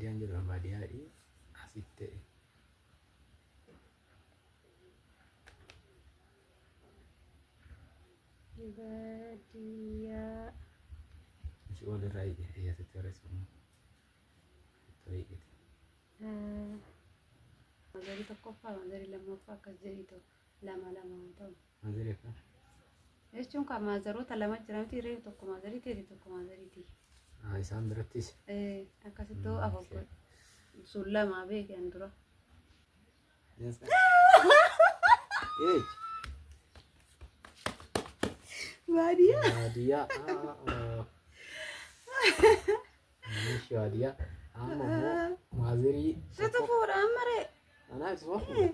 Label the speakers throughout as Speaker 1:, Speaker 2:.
Speaker 1: baadiyyaan jedhu baadiyyaadhi asitti ta'e.
Speaker 2: Baadiyyaa.
Speaker 1: Ishii walirraa hiike asitti barreeffamu. Itti hiikite.
Speaker 2: Mazarii tokkoffaa, mazarii lammaffaa akkas jedhii ta'u lama lama ta'u.
Speaker 1: Mazarii akkam?
Speaker 2: Jechuun kan maazaroota lama jira miti reefu tokko maazarii ta'e tokko maazarii ta'e.
Speaker 1: Isaan birattis.
Speaker 2: Akkasitti afur godhe. Sun lama beekan dura.
Speaker 1: Eej.
Speaker 2: Baadiyyaa.
Speaker 1: Baadiyyaa. Meeshii baadiyyaa. Amma immoo maazarii.
Speaker 2: Situ fuudhaan maree.
Speaker 1: Anaa ibsu fuudha.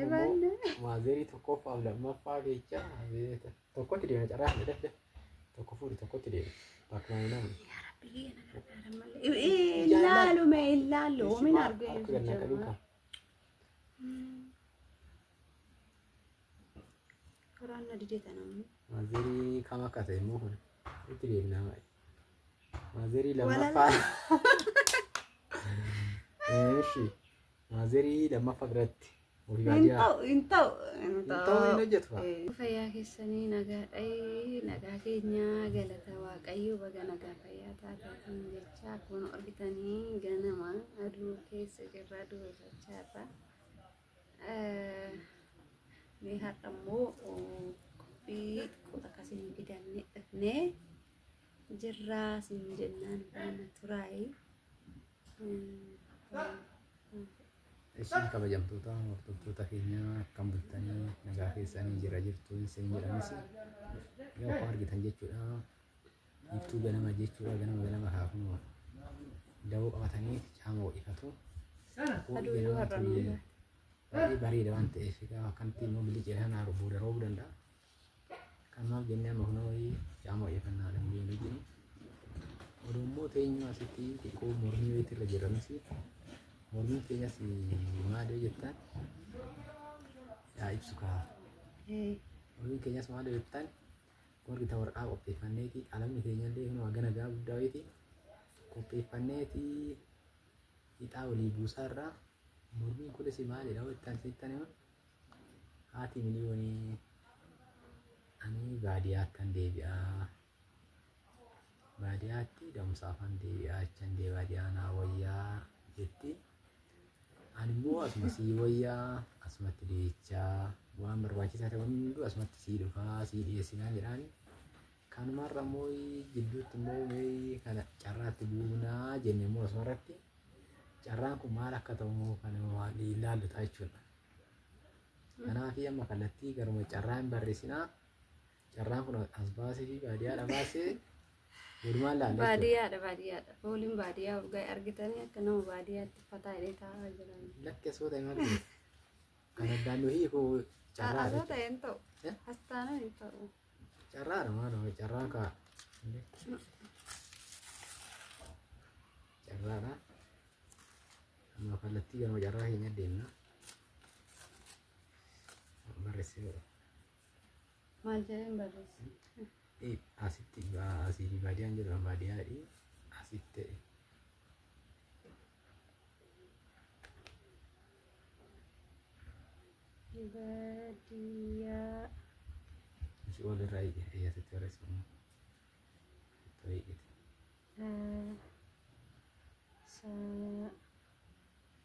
Speaker 1: Amma immoo maazarii tokkoffaa fi lammaffaa keessa tokkotti deema carraa hin dafde. Tokko fuudhi tokkotti deema. Bakka namni.
Speaker 2: Ilaalu mee ilaalu min argee
Speaker 1: Harka gannaa qabiin kan.
Speaker 2: Karaan na didee tanammoo.
Speaker 1: Maazarii kam akka ta'e immoo kun itti deemnaa maali? Maazarii lammaffaa. Eeshi. Maazarii lammaffaa biratti. Ofii baadiyyaa.
Speaker 2: Hin ta'u hin
Speaker 1: Hin ta'u hin hojjetu fa'a.
Speaker 2: Fayyaa keessanii nagaadha. Nagaa keenya galata Waaqayyoo baga nagaa fayyaa taataatiin jecha akkuma argitanii ganama aduu keessa jirra aduu irrachaa irra. Mee har'a immoo qophii xiqqoo akkasiin fidannee dhufnee jirra siin jennaan faana turaayi.
Speaker 1: Isin kabajamtoota hordoftoota keenya akkam bultanii nagaa keessanii jira jirtu isin jedhanis yoo akkuma argitan jechuudha. Iftuu ganama jechuudha ganama ganama kaafnu dawoo qabatanii caama ho'ifatu.
Speaker 2: Aduu yoo har'a nu
Speaker 1: Baay'ee bareeda waan ta'eef egaa akkanatti immoo bilicee kana booda roobuu danda'a. Kanaaf jennee amma kunoo caama ho'ifannaadha guyyaan hojjennu. Oduu immoo teenyu asitti xiqqoo mormii wayiitti irra jiranis mormiin keenyas maal yoo jettan yaa ibsu kaa. Mormiin keenyas maal yoo jettan warri ta waraqaa qopheeffanneeti qalamni keenyallee kunoo hagana gaa guddaa wayiiti qopheeffanneeti ixaa walii buusaa irraa mormiin kunis maalidha yoo jettan sittan hima haati miliyoonii ani baadiyyaattan deebi'aa. Baadiyyaatti da'umsaafan deebi'aa jechaan deebi'aa baadiyyaa naa wayyaa jetti. Ani immoo asuma sii wayyaa asumatti deechaa waan barbaachisaa ta'e hunduu asumatti sii dhufaa sii dhiyeessinaa jedhaani. Kanumarra immoo jidduutti immoo mee kana carraatti buunaa jenne immoo asumarratti carraan kun maal akka ta'u immoo kan waan ilaallu ta'a jechuudha. Kanaaf amma kallattii garuma carraa hin barreessinaa. Carraan kun as baasee fi baadiyyaadha baasee walumaan laalla jechuudha.
Speaker 2: Baadiyyaadha baadiyyaadha. Fooliin baadiyyaa urgaa argitanii akka nama baadiyyaatti uffataa hidhee taa'aa jiran.
Speaker 1: Lakki asoo ta'e maal godhu? Kan addaan nu hiiku carraadha
Speaker 2: Asoo
Speaker 1: jechuudha.
Speaker 2: ta'e hin ta'u.
Speaker 1: Eh?
Speaker 2: As taanaan hin ta'u.
Speaker 1: Carraadha maal carraa kaa. Carraadha. Amma kallattii garuma carraa keenya deemna. Barreessee godha.
Speaker 2: Maal jedheen barreesse?
Speaker 1: Asitti asii fi baadiyyaan jedhu baadiyyaadhi asitti ta'e.
Speaker 2: Baadiyyaa.
Speaker 1: Ishii walirraa hiike asitti barreeffamu. Itti hiikite.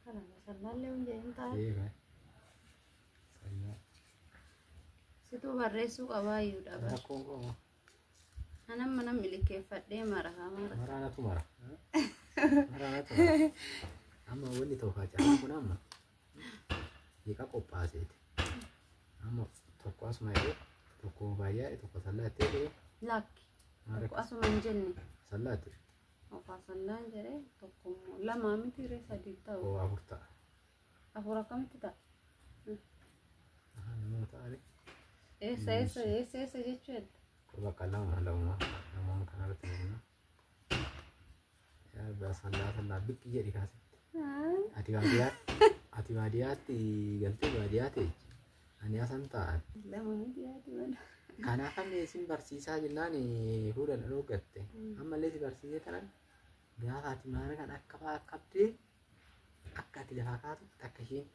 Speaker 2: Kana sallaallee hin jedhin ta'a.
Speaker 1: Seefa. Sallaa.
Speaker 2: Situu barreessuu qabaayyuu dhaba.
Speaker 1: Rakkoon qooma.
Speaker 2: Anan mana milikeeffadhee mara mara.
Speaker 1: Maraanatu mara. Maraanatu mara. Amma wanni ta'u kaa carraan kun amma hiika qophaaseeti. Amma tokko asuma jedhee tokko baay'ee tokko sallaa itti jedhee
Speaker 2: Lakki. Tokko asuma hin jenne.
Speaker 1: sallaa itti
Speaker 2: Tokko sallaan jedhee tokko immoo lama miti ree sadii ta'u.
Speaker 1: tokko afur ta'a.
Speaker 2: Afur akkamitti ta'a?
Speaker 1: Nama ta'ani.
Speaker 2: Eessa eessa eessa eessa jechuudha.
Speaker 1: Bakka lama lama lamaan kanarratti lama. Yaa sallaa sallaa biqqi jedhi kaasitti. Ati baadiyyaatti galtee baadiyyaa teechi. Ani asan taa'an.
Speaker 2: Lama miti yaadi mana.
Speaker 1: Kanaaf amma isin barsiisaa jennaan fuula na dhooggatte. Ammallee si barsiisee tanan Gaafa ati maana kan akka fa'aa qabdee akka ati lafaa kaatu akka isheen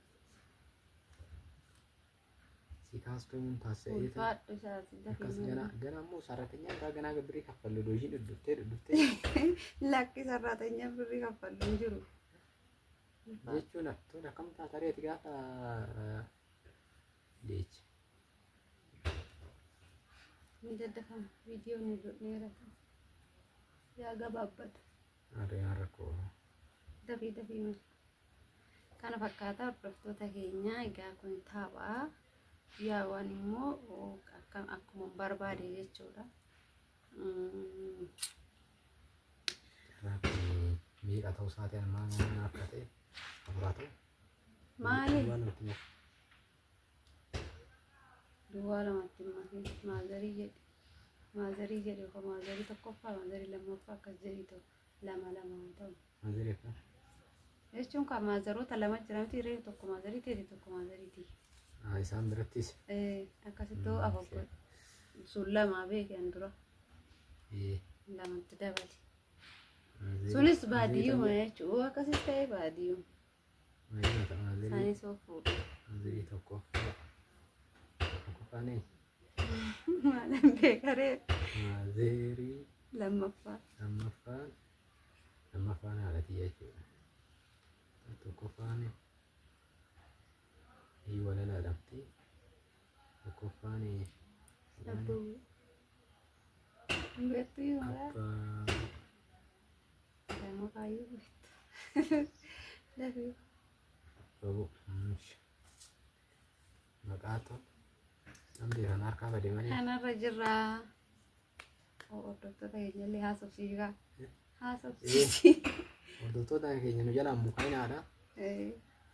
Speaker 1: si kaastuun taasisee
Speaker 2: Ulfaadhu isaati
Speaker 1: akkas
Speaker 2: dafii.
Speaker 1: gana gana immoo sarratanya irraa ganaa birrii kaffallu doo ishiin dhudhuftee dhudhuftee
Speaker 2: Lakki sarraatanya birrii kaffallu hin jiru.
Speaker 1: Jechuun tun akkam taata reeti gaafa deechi.
Speaker 2: Ni daddafama viidiyoon ni dheerata. Yaa gabaabbata.
Speaker 1: Harreen rakkoo.
Speaker 2: Dafii dafii malee. Kana fakkaata hordoftoota keenya, egaa kun taphaa. Yaawwan immoo akkuma barbaade jechuudha.
Speaker 1: Carraa kun meeqa ta'uu isaatii ammaa akka ta'e afuraa ta'u.
Speaker 2: Maali?
Speaker 1: Waan namatti himu.
Speaker 2: Duwwaa lamatti makin maazarii jedhe. Maazarii jedhe yookaan maazarii tokkoffaa, maazarii lammaffaa akkas jedhi ta'u lama lama ta'u.
Speaker 1: Maazarii akka.
Speaker 2: Jechuun kan maazaroota lama jira miti reefu, tokko maazarii ta'e, tokko maazarii ta'e.
Speaker 1: Isaan birattis.
Speaker 2: Akkasitti afur godhe. Sun lama beekan dura lamatti dabali. Sunis baadiyyuma jechuudha. Akkasis ta'e baadiyyuma.
Speaker 1: Maazarii
Speaker 2: Isaanis of fuudhu.
Speaker 1: Maazarii tokkoffaa. Tokkoffaan eenyu?
Speaker 2: Maalan beekaree.
Speaker 1: Maazarii
Speaker 2: lammaffaa.
Speaker 1: Lammaffaan lammaffaan haadha jechuudha. Tokkoffaan walala dhabdi. Tokkoffaan
Speaker 2: Abbuu. Beektu maqaa.
Speaker 1: Abbaa.
Speaker 2: Maqaayyuu beektu. Dafii.
Speaker 1: Babu. Maqaa ta'u. Namni kan harkaa bade malee.
Speaker 2: Kanarra jirra. Hordoftoota keenya illee haasofsiisaa. Haasofsiisi.
Speaker 1: Hordoftoota keenya nu jalaan mukainaadha.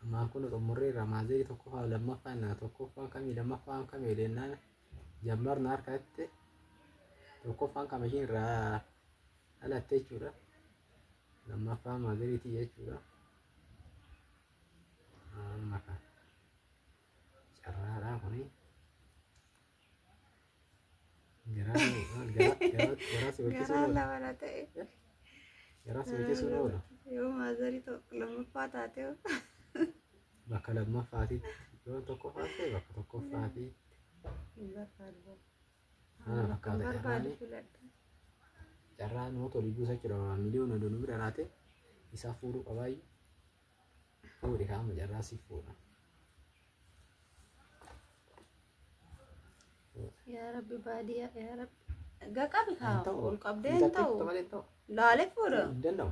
Speaker 1: Ammaan kun xumurreerra, maazerii tokkoffaa lammaffaa na tokkoffaan kamii lammaffaan kamii jennaan jammarna harkatti tokkoffaan kama ishiin irraa dhalatte jechuudha. Lammaffaan maazeriitii jechuudha. Amma kan carraadhaa kuni. Garaa garaa si hojjechuun
Speaker 2: Garaa
Speaker 1: oola.
Speaker 2: lama na ta'e.
Speaker 1: Garaa si hojjechuun oola.
Speaker 2: Yoo maazarii tokko lammaffaa taate hoo?
Speaker 1: Bakka lammaffaatitti yoo tokkoffaa ta'e bakka tokkoffaatitti.
Speaker 2: Hin barbaadu.
Speaker 1: Kana
Speaker 2: Bakka
Speaker 1: fakkaata
Speaker 2: barbaadu
Speaker 1: carraani.
Speaker 2: filadha.
Speaker 1: Carraa namoota olii buusa jechuudha. Miliyoona oduu bira laate isaa fuudhuu qabaayyuu. Fuudhi kaama carraa si fuudha.
Speaker 2: Yaa Rabbi baadiyyaa, yaa Rabbi. Gaqabi kaa ol qabdee hin
Speaker 1: Hin
Speaker 2: ta'u.
Speaker 1: malee hin ta'u.
Speaker 2: Laalee fuudha.
Speaker 1: Hin danda'u.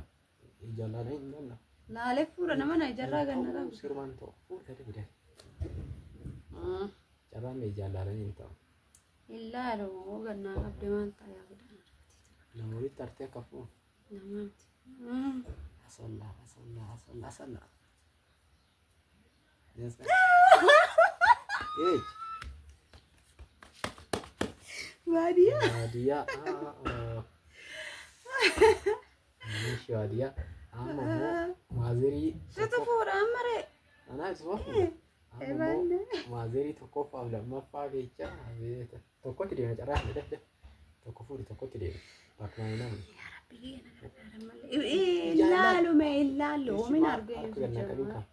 Speaker 1: Ijaan hin danda'u.
Speaker 2: Laalee fuudha, nama na ijarraa ganna qabu.
Speaker 1: Sirumaan ta'u. Fuudhi gadi fide. Carraan ijaan laalanii hin ta'u.
Speaker 2: Hin laalu gannaa qabde maal ta'a yaa godhan.
Speaker 1: Nama walitti artee akka fuudhu.
Speaker 2: Namaati.
Speaker 1: Asallaa asallaa asallaa asallaa. Eej.
Speaker 2: Baadiyyaa.
Speaker 1: Baadiyyaa. Meeshii baadiyyaa. Amma immoo maazerii.
Speaker 2: Situ fuudha amma ree.
Speaker 1: Anaa isuma fuudha. Amma immoo maazerii tokkoffaaf lammaffaa keessa tokkotti deema carraa dafde. Tokko fuudhi, tokkotti deema. Bakkuma namni.
Speaker 2: Yaa Rabbi na gargaara malee. Ilaalu mee ilaalu oomin argee
Speaker 1: Harka gannaa qabiin qaba.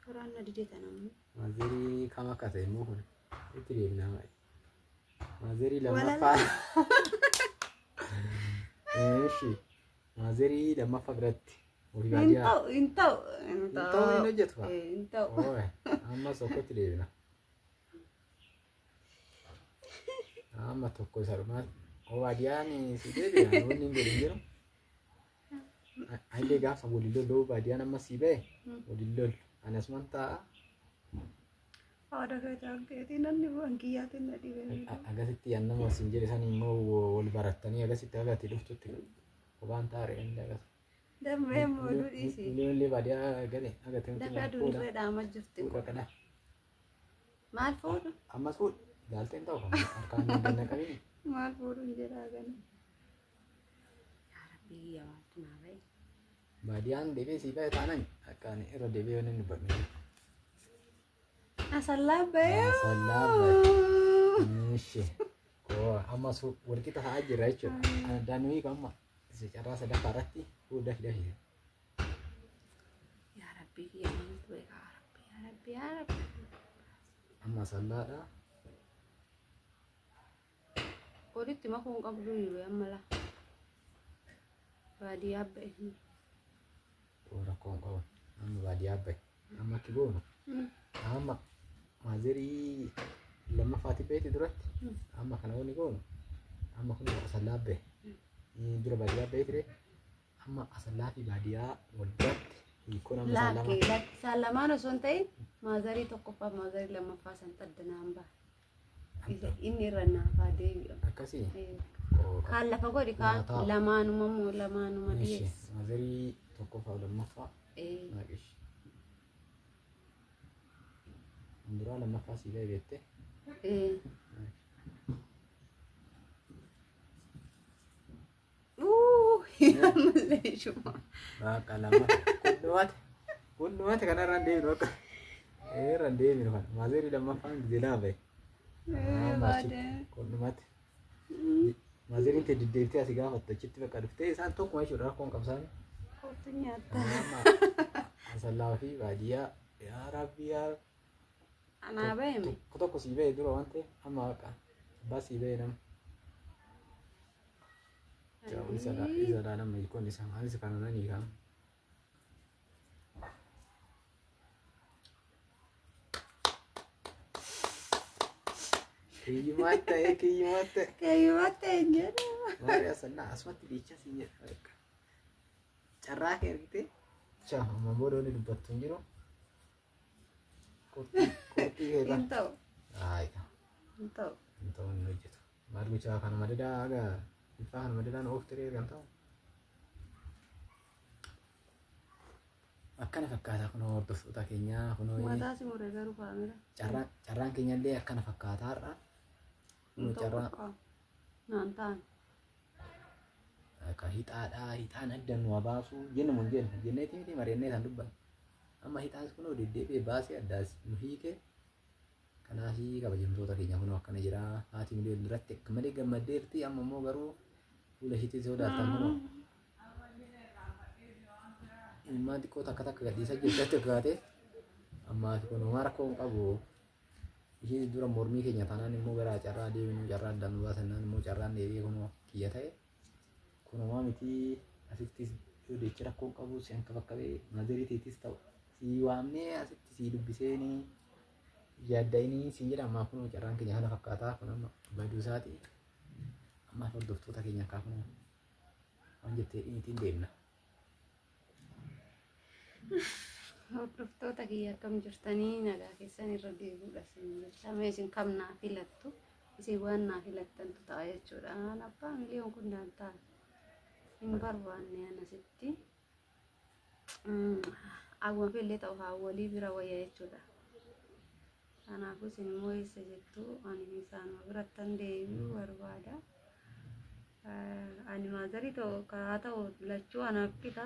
Speaker 2: Karaan na dide tanammoo.
Speaker 1: Maazerii kam akka ta'e immoo kun itti deemnaa malee. Maazerii lammaffaa. Eeshi. Maazerii lammaffaa biratti. Ofii
Speaker 2: Hin
Speaker 1: baadiyyaa.
Speaker 2: ta'u, hin ta'u, hin
Speaker 1: Hin ta'u, hin hojjetu kaa.
Speaker 2: Hin ta'u.
Speaker 1: Ooy, amma tokkotti deebina. Amma tokko isa dhumaa. Oo, baadiyyaan si deebi'a, wanni hin godhin jiru. Anillee gaafa waliin loluu baadiyyaan amma si ba'e waliin lollu. Ani asuman taa'a.
Speaker 2: Haadha keetii keetii namni bankiyyaatiin na dhibee.
Speaker 1: Agasitti yaannama siin jedhe san immoo wal barattanii agasitti agati dhuftutti kophaan taa'e inni agas.
Speaker 2: Dammee mooduu dhiisi.
Speaker 1: Miliyoonillee baadiyyaa gale agatee
Speaker 2: Dafee aduun dirree dhaamaa jirti.
Speaker 1: Fuudha kana.
Speaker 2: Maal fuudhu?
Speaker 1: Ammas fuudhu. Gaalteen ta'u harkaan hin ganna qabini.
Speaker 2: Maal fuudhu hin jedhaa gana. Yaa Rabbi yaa maaltu naa ba'e.
Speaker 1: Baadiyyaan deebi'ee sii ba'e taanaan akka ani irra deebi'ee waan inni dubbadhu.
Speaker 2: Asallaa ba'e.
Speaker 1: Asallaa ba'e. Ishi. Amma walqixa ta'aa jirra jechuudha. Addaan nuyi amma carraa sadaffaa irratti fuudhaa fi dafii.
Speaker 2: Yaa Rabbi yaa Rabbi yaa Rabbi yaa Rabbi yaa Rabbi.
Speaker 1: Amma sallaadha.
Speaker 2: Walitti makuu hin qabdu yoo amma laa. Baadiyyaa ba'e.
Speaker 1: Rakkoo hin qabu. Amma baadiyyaa ba'e. Amma akki goonu. Amma maazerii lammaffaatti ba'eeti duratti. Amma kana wanni goonu. Amma kun asallaa ba'e. Dura baadiyyaa ba'e ture. Amma asallaa fi baadiyyaa wal biratti hiikkoon amma isaan lama.
Speaker 2: Lakki isaan lamaan osoo hin ta'in maazarii tokkoffaa maazarii lammaffaa san xaddanaan ba'a. Inni irra naafaa deebi'a.
Speaker 1: Akkasii.
Speaker 2: Kaan lafa godhi kaan lamaanuma moo lamaanuma dhiyeessi.
Speaker 1: Maazarii tokkoffaa lammaffaa. Naaqish. Duraa lammaffaa sii ba'e beektee.
Speaker 2: Ammallee shuma.
Speaker 1: Waaqa lama. Kun dhumate kanarraan deebinu akka. Irraan deebinu kana. Maazerii lammaffaan gizee lama ba'e. Kun dhumate. Maazeriin tee deddeebitee asii gaafattu achitti bakka dhuftee isaan tokkuma jechuudha rakkoon qabsaanii.
Speaker 2: Kootu nyaata.
Speaker 1: Asallaa fi baadiyyaa yaa Rabbi yaa.
Speaker 2: Anaa ba'e.
Speaker 1: Tokko tokko sii ba'e dura waan ta'eef amma waaqa abbaa sii ba'e nama. Isa dha nama hiikoon isaa anis kana nan hiikama. Kiyyumaa ta'e kiyyumaa ta'e.
Speaker 2: Kiyyumaa ta'e hin jedhu.
Speaker 1: Maari asallaa asumatti dhiichaa siin jedha. Carraa kee argitee. Chaa amma booda wanni dubbattu hin jiru. Qurxii keetaa.
Speaker 2: Hin ta'u.
Speaker 1: Aayita.
Speaker 2: Hin ta'u.
Speaker 1: Hin ta'u hin hojjetu. Maal gochaa kana madadaa haga ifaa kana madadaan oof tiree kan ta'u. Akkana fakkaata kunoo hordoftoota keenyaa kunoo.
Speaker 2: Mataa si mure garuu kaamera.
Speaker 1: Carraan keenyallee akkana fakkaataa har'a.
Speaker 2: Hin ta'u bakka. Naan ta'an.
Speaker 1: Akka hixaadhaa hixaan adda nu baasu jennu mun jennu jenneeti miti mari'annee isaan dubbanne. Amma hixaan kunoo deddeebi'ee baasee addaas nu hiike. Kanaaf kabajamtoota keenya kunoo akkana jira. Haati miliyoon duratti akka malee gammaddeerti amma immoo garuu fuula ishiitti sodaattan kunoo. Ilmaan xiqqoo takka takka gadhiisaa jirti fakkaate. Ammaa fi kun homaa rakkoo hin qabu. Isheen dura mormii keenya taanaan immoo gara carraa deemnu carraa addaan nu baasannaan immoo carraan deebi'ee kunoo kiyya ta'e. Kun homaa miti asittis yoo deechi rakkoo hin qabu si hanka bakka ba'e maazerii teettis ta'u. Si waamnee asitti si dubbiseenii yaadda'inii siin jedha ammaa kunoo carraan keenya kana fakkaataa kun amma baduu isaati. Ammaa hordoftoota keenya akkaa kunoo waan jettee ittiin deemna.
Speaker 2: Hordoftoota kiyya akkam jirtanii nagaa keessan irra deebi'uudha isin jecha mee isin kam naa filattu isin waan naa filattantu ta'a jechuudha. An abbaa miliyoon kun naan ta'a hin barbaanne an asitti hawwan fillee ta'u haawwalii bira wayya jechuudha. Kanaafuu isin immoo eessa jettu ani isaanuma birattan deebi'uu barbaada. Ani maazarii ta'u haa ta'u lachuu anaaf qita.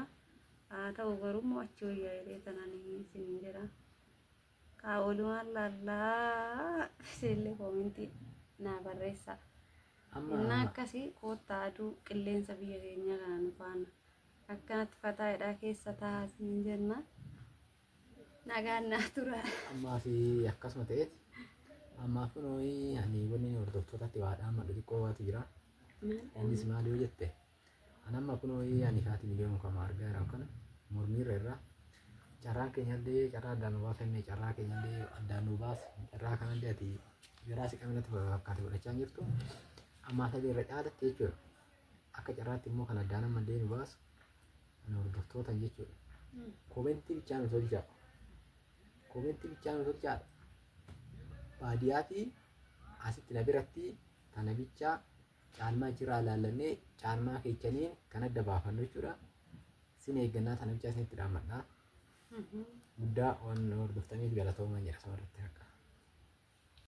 Speaker 2: Haa ta'u garuu immoo achi wayyaa jedhee tanaan isin jedha. Kaa oolumaan laallaa isinillee koomentii naa barreessaa. Innaa akkasii koottaa aduu qilleensa biyya keenyaa kana nu faana. Akkanatti fataayidhaa keessa taa'aa isin jenna. Nagaan naa tura.
Speaker 1: Ammaa fi akkasuma ta'eeti. Ammaa kunoo ani wanni hordoftootatti waa dhaammadhu xiqqoo waatu jira. Innis maal yoo jette Ani amma kunoo ani haati miliyoon kama argaa jiran kana mormiirra irraa carraan keenyallee carraa addaan nu baafannee carraa keenyallee addaan nu baase carraa kanallee ati garaa si qabinatti fakkaate godhachaa jirtu ammaa sadii irra caalatti jechuudha. Akka carraatti immoo kan addaan ammallee nu baasu kan hordoftootan jechuudha. Koomentii bichaa nu tolchaa. Koomentii bichaa nu tolchaa. Baadiyyaa fi asitti na biratti tana bichaa caalmaa jiraa laallannee caalmaa keechaniin kan adda baafannu jechuudha. Sin eeggannaa tana bichaa isinitti dhaammadha. Guddaa waan hordoftaniif galatoomaa jedha sama irratti akka.